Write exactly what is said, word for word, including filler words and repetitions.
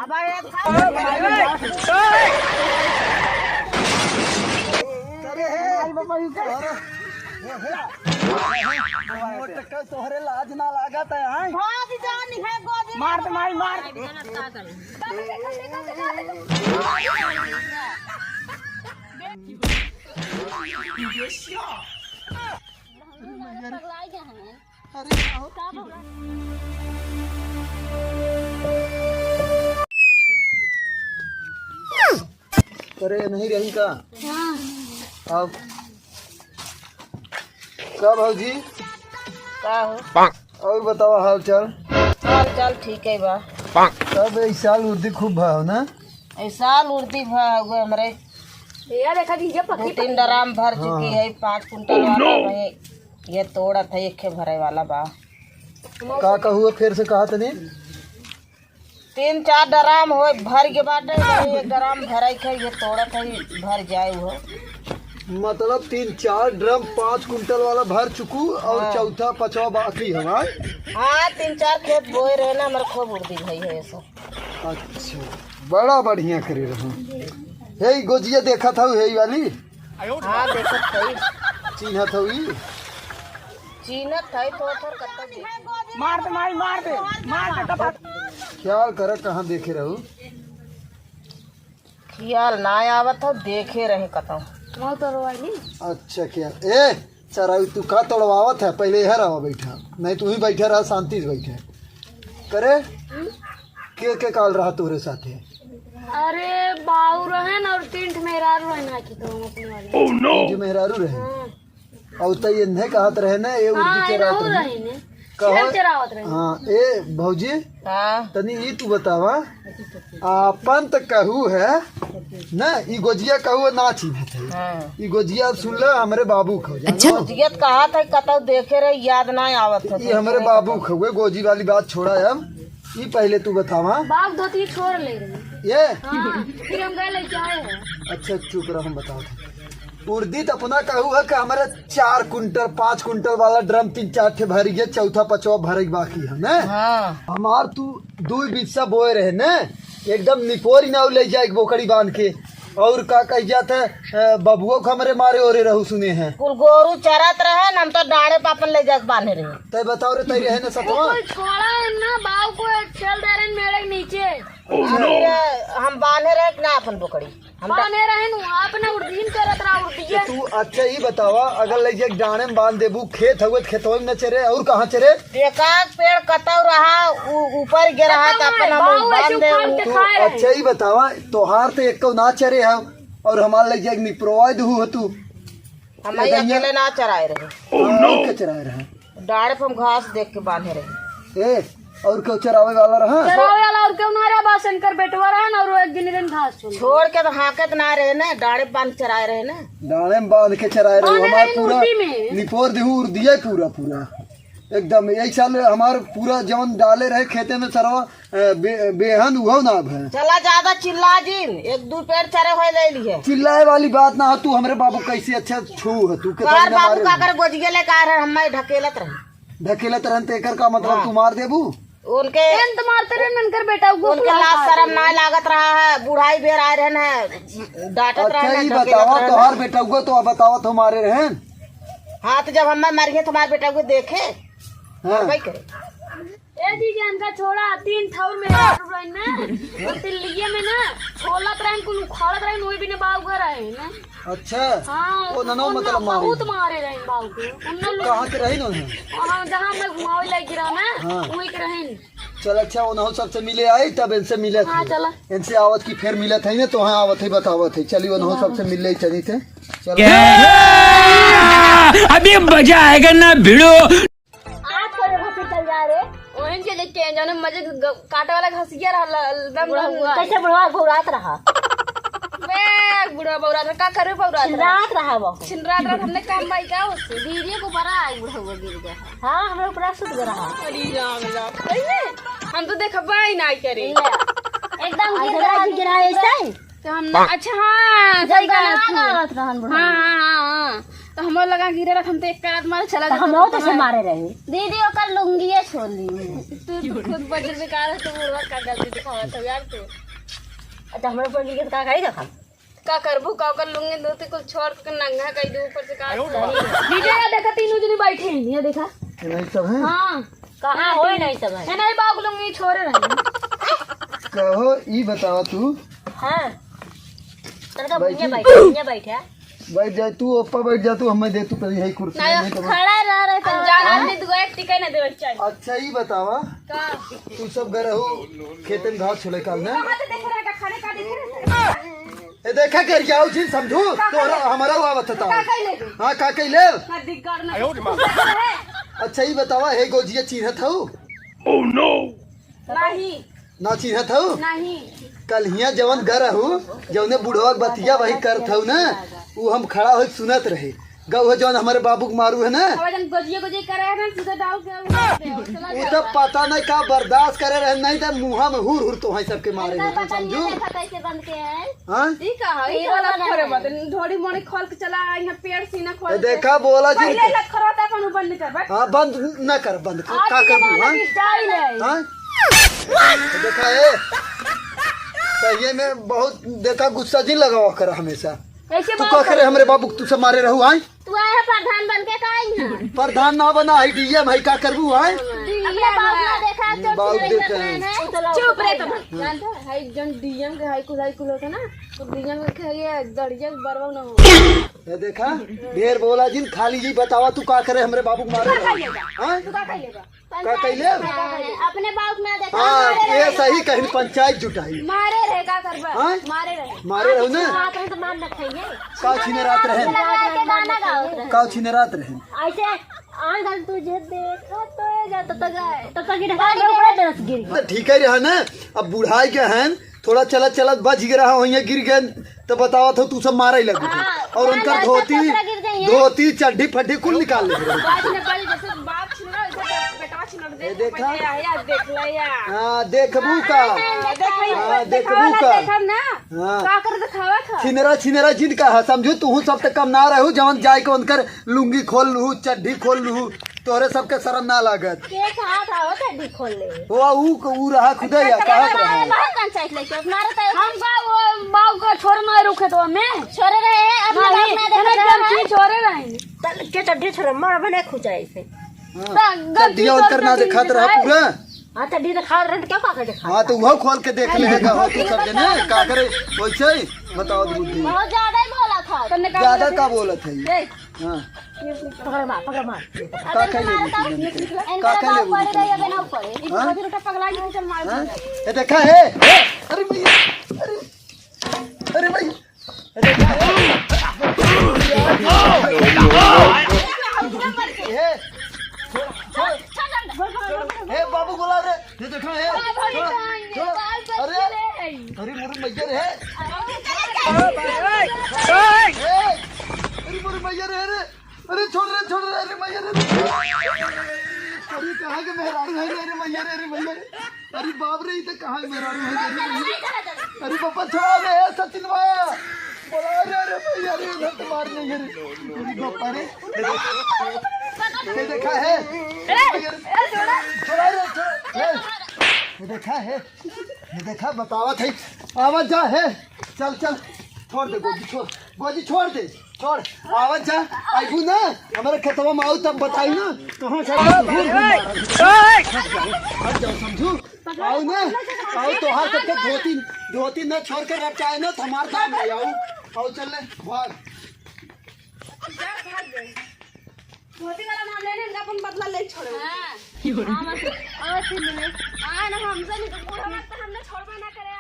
अरे हे, मोटका तोहरे लाज ना लागत है, हैं? मार दे, माई, मार। अरे, का हो? अरे, नहीं रही का? हाँ। अब का भौजी? का हो? और बतावा हाल चाल? हाल चाल ठीक है बा। तब इस साल उर्दी खूब भा हो ना? इस साल उर्दी भा हुआ हमरे। ये देखा दीजिए दो पकी तीन ड्राम भर चुकी है, पाँच कुंटल वाला है। ये तोड़त है, एक भरे वाला बा। का कहू फिर से कहा तनी? तीन चार ड्राम होए, भर के बाटे, वही एक ड्राम भराई के ये तोड़त है, भर जाए वो। मतलब तीन चार ड्रम पाँच कुंटल वाला भर चुकू और हाँ। चौथा पचवा बाकी है, हाँ? हाँ, तीन चार खेत बोए रहे ना, हमारे खूब उर्दी भई है ऐसा। अच्छा, बड़ा बढ़िया करे रहू। हे, ई गोजिया देखत हऊ, हे, ई वाली? हाँ, देखत हई। चिन्हत हऊ ई? चिन्हत हई तो थोर कत्ता दे। मार दे, माई, मार दे, मार दे, कपाट। ख्याल कर, कहाँ देखे रहू? ख्याल ना आवत हो, देखे रहे कतौ। अच्छा, क्या? ए, चराई, तू का तोड़वावत है? पहले इहर आवा बैठा, नहीं तू ही बैठा रहा, शांति से बैठा। करे, के के काल रहा तोरे साथे? अरे, बाऊ रहन और तीन ठे मेहरारू रहन, आखी तो हम अपने वाले। तीन ठे मेहरारू रहे? हाँ। और तई एन्हे कहत रहे ना, ए उर्दी हाँ, चरावत एनहू रहे। रहे ने। कहो? शेर चरावत रहे। हाँ, ए भौजी, हाँ। तनी ई तू बतावा, आपन त कहू है ना, ई गोजिया कहू है ना चिन्हत है। हाँ। ई गोजिया अब सुन ले, हमरे बाबू खो जानो। अच्छा। गोजिया त कहत है, कतौ देखे रहे, याद ना आवत है। ई हमरे बाबू खो गए, गोजी वाली बात छोड़ा अब। ई पहले तू बतावा। बाप धोती छोड़ ले रहे। ये? हाँ, फिर हम गए लेके आए हैं। अच्छा, चुप रहो, हम बताओ। उर्दी त अपना कहू है कि हमारे चार कुंटल, पाँच कुंटल वाला ड्रम तीन चार ठे भर गया, चौथा पचवा भरे के बाकी है, ने? हाँ। हमार तू दू बिस्सा बोए रहे, ने? एकदम निपोरी ना ले जाए एक बोकड़ी बांध के। और का कह जात है, अ, बबुओ के हमरे मारे ओरे रहू सुने हैं। कुल गोरू चरत रहे न, हम तो डाँड़े पापन ले जाके बांधे रहे। तै बताओ रे, तै रहे न सतवा? कोई छोड़ा है ना, बाऊ को एक चल दे रहे मेरे नीचे। अरे, हम बांधे रहे कि ना अपन बोकड़ी? हम तो बांधे रहे न, अपने उर्दीन करत रहा, उर्दिया। तो तू अच्छा ही बतावा, अगर ले जाके डाँड़े में बांध देबू, खेत हवे त खेतवे में न चरे, और कहाँ चरे? एकाक पेड़ कतौ रहा, उ-, ऊपर गिर रहा, त अपन हम बांध दे। तू अच्छा ही बतावा, तोहार तो एको ना चरे है, और हमार ले जाके निपरवाए दहू हो तू। हम अकेले ना चराए रहे। और के चराए रहे? डाँड़े पे हम घास देख के बांधे रहे। ए, और केहू चरावे वाला रहा? चरावे वाला और केहू ना रहा, बस इनकर बेटवा रहा ना, और एक दिन दिन घास छोड़। छोड़ के तो हाँकत ना रहे ना, डाँड़े बांध चराए रहे ना। डाँड़े में बांध के चराए रहे, बांधे हमार रहे पूरा उर्दी में। निपोर देहू उर्दिया पूरा, पूरा। एकदम, यही साल हमार पूरा जवन डाले रहे खेते में सरवा, ए, बे-, बेहन उहो ना भय। चला ज्यादा चिल्ला जिन, एक दू पेड़ चरे होए ले लिए। चिल्लाए वाली बात ना हो, तू हमरे बाबू कैसे अच्छा छू है, तू के तोहार बाबू का करे गोजिया लेके आ रहे, हम ढकेलत रहे। ढकेलत रहन त एकर का मतलब हाँ। तू मार देबू? उनके एन तो मारते रहे, ननकर बेटा, उनको उनके लाज शरम ना लागत रहा है, बुढ़ाई बेर आए रहे न, डांटत रहे न, ढकेलत रहे न। अच्छा, ई बतावा, तोहार बेटा उगो तो बतावा, तो मारे रहे। हाँ, तो जब हमें मारिए, तो हमारे बेटा उगो देखे, हाँ। भाई करे। ए दीदी, इनका छोड़ा, तीन ठौर में रही ना, वो तिल्लिये में ना, छोलत रहे, कुल उखाड़त रहे, वही बिना बाबू घर आए ना। अच्छा। हाँ, ओ ननो उन मतलब मारे। बहुत मारे रहे बाबू के। उन लोग कहाँ के रही ना? हाँ, जहाँ मैं घुमावे लगी रहा ना, हाँ। वही के रहे। चल अच्छा, उन्हों सबसे मिले आई, तब इनसे मिले हाँ, थे। चला। इनसे आवत की फिर मिलत है ना, तो हाँ आवत है, बतावत है। चलिए उन्हों हाँ। सबसे मिल ले चली थे। चलो। अभी मजा आएगा ना भिड़ो। आज करे घसीटल जा रे। ओहन के देख के जौने मजे ग-, काटे वाला घसिया रहल, एकदम बुढ़वा। कैसे बुढ़वा घुरात रहा? बे, बुढ़वा बौरात रहा, का करे बौरात रहा? छिनरात रहा वो। छिनरात रहा, हमने काम भाई का उससे? धीरे को बड़ा आए बुढ़वा गिर गया। हाँ, हमरे ऊपर सुत गया रहा। अरे राम राम। सही में? हम तो देखबा ही ना करे। एकदम गिर गया, गिरा ऐसे। तो हम ना, अच्छा, हाँ, जय सब गाना गाना सुनो। गावत रहन बुढ़वा। हाँ, हाँ, हाँ, हाँ। हमरो लगा गिरे रहत, हम तो एक आध मार चला तो जात हम रहत। तैसे मारे रहे। दीदी, ओकर लुंगिये छोड़ ली। तू तो खुद बजर बेकार है, तू बुढ़वा का गलती दिखावत हो यार तू। अच्छा, हमरे ऊपर गिर के का कही देखा? का करबू, का ओकर लुंगी धोती कुल छोड़ के नंगा कई दे ऊपर से का? दीदी, ये देखा, तीनों जनी बैठे हैं, ये देखा। ये नहीं सब है? हाँ। कहाँ होए नहीं सब है? ये नहीं, बाबू लुंगी छोड़े रहे। कहो, ई बतावा तू। हाँ। तनका बैठी। भुइयां बैठ, भुइयां बैठ, है। बैठ जाए तू, ऊपर बैठ जा तू, हमें दे तू पहले यही कुर्सी, नहीं, नहीं तो खड़ा रह रहे तो हम जाना नहीं, दुआ एक टिके ना देवे चाहिए। अच्छा, ई बतावा, का? तू सब घर हो, खेतन घास छोले काल ना? कहाँ से देख रहा है, खाने का देख रहा है? ए, देखा कर क्या हो जी, समझू? का तोरा कइले? हमारा हुआ बता। का कइले? हाँ, का कइले? ना दिग्गर ना। अच्छा, ई बतावा, हे गोजिया चीन्हत हऊ? नहीं। ना चिन्हत हऊ? नहीं। कल हियाँ जवन गर हऊ, जवने बुढ़वा के बतिया वही करत हऊ ना, उ हम खड़ा होके सुनत रहे। गऊ है जवन हमरे बाबू के मारू है ना। अब जन गोजिया गोजिया करे है ना, सीधा डाल के उ तो पता नहीं का बर्दाश्त करे रहे, नहीं तो मुँहा में हुर हुर तो है सबके मारे एकदम होते, पता नहीं समझू? देखा कैसे बनते हैं। हाँ? ई का है? ई ई वाला वाला खोरे है। मत, ढोड़ी मोड़ी खोल के चला, यहाँ पेड़ सीना खोल ए, के। देखा, बोला जी। पहले लखरौता अपन बंद कर, बस। हाँ, बंद न कर, बंद कर। आज का ये करबू, वाला हाँ? भी style है। हाँ? तो देखा, ए, सही में बहुत, देखा, गुस्सा जी लगावा कर हमेशा। ऐसे तू बात का करे कर। हमरे बाबू के तू सब मारे रहू, आय? तू आए है प्रधान बन के का यहाँ? प्रधान ना बना, है डीएम है, का करबू, आय? अपने बाप ना देखा, चुप बाप नहीं देखा करते है। हैं। चुप रहे तो। जानता है, है जन डीएम के, है कुल, है कुल होता ना, तो डीएम के ये दड़िया बरवा ना हो। ए, देखा, ढेर बोला जिन, खाली जी बतावा, तू का करे हमरे बाबू के मारे? तू का खाई लेगा? हाँ? तू का खाई लेगा? का कैले? अपने बाप ना देखा, हाँ, मारे ये रहे। सही कहीं, पंचायत जुटाई। मारे रहे, का करबा? हाँ? मारे रहे। मारे रहो ना। रात में तो मार न खाइए। का छिने रात रहे? लगा के गाना गाओ। का छिने रात रहे? ऐसे आंगन तुझे देखा तो ये जाता तो गाए। तो पकड़ पानी ढका दे। दस गिर। तो ठीक है रहा ना, अब बुढ़ाई के हैं, थोड़ा चलत चलत बच गए रहा, वहीं गिर गए, तो बतावत हो तू सब मारे लगे थे। हाँ, और उनकर धोती, धोती, चड्ढी फड्ढी कुल निकाल ले। बात न करी, जैसे बाप छिनरा, वैसे बेटा छिनर दे, ये देखा? पहले आया, देख ले या। हाँ, देखबू का? हाँ, देखा, हाँ, देखबू का? देखब ना। हाँ। का कर दिखावा था? छिनरा, छिनरा जिन कहा, समझू, तू सब तक कम ना रहू, जवन जाए के उनकर लुंगी खोल लू, चड्ढी खोल लू, तोहरे सबके शरम ना लागत? के कहा था वो चड्ढी खोल ले? वो ऊ, ऊ रहा खुदे या, अच्छा, कहत चला रहा। बाहर पंचायत लेके, मारो तो। हम का वो बाऊ का छोड़ मारू खेतवा में? छोड़े रहे, अपने नहीं, बाप ना देखा इन्हें रहा। गलती छोड़े रहे। तल के चड्ढी छोड़, मार बने खुजाई से। हाँ। तो गलती चड्ढिया उनकर ना दिखात रहा पूरा। हाँ, चड्ढी दिखा रहे, क्या का दिखा? हाँ, तो वो खोल के देख लेगा, हो तू सब जने, का करे, वैसे ही बताओ बुद्धि। बहुत ज्यादा ही बोला था। ज्यादा का बोलत है? ए, हाँ। पकड़ मार, पकड़ मार। का खाई लेबू तू? इनका का खाई बाप लेबू पड़े तू? गई, अबे ना पड़े। हाँ? इनका भी बेटा पगला के चल मार हाँ? दिया। ए, देखा है? ए, अरे भैया, अरे, अरे भाई, अरे देखा है? ए, छोड़, छोड़। ए, बाबू बोला रे, ये देखा है? छोड़, छोड़। अरे, अरे मोरे मैया रे। ए, अरे मोरे मैया रे, अरे। अरे छोड़ रे, छोड़ रे, अरे मैया रे। अरे कहाँ के मेहरारू है रे, अरे मैया रे, अरे मैया रे। अरे बाप रे, ई तो कहाँ के मेहरारू है रे, अरे मैया रे। अरे पापा छोड़ा रे, सचिन भाई। बोला रे, अरे मैया रे, इधर तो मार नहीं है रे। अरे बाप रे। ये देखा है? ए, ए, छोड़ा। छोड़ा रे, छोड़। ए, ये देखा है? ये देखा, बतावत है। आवाज जा है। चल, चल। छोड़ दे, गोजी छोड़। गोजी छोड़ दे। छोड़, आवत जा, आइबू ना, हमारे खेतवा में आऊ तब बताई ना, कहाँ से आइबू, घूर घूर मारा। हट जाओ, हट जाओ, समझू? आऊ ना, आऊ तोहार सबके धोती, धोती न छोड़ के रख चाहे ना, तो हमार दाम ले आऊ, आऊ चल ले, भाग। धोती वाला मामले में इनका अपन बदला ले छोड़े। हाँ। आवा से, आवा से मिले। आ ना, हमसे नहीं तो बूढ़ा मत तो हमने छोड़बे ना करे।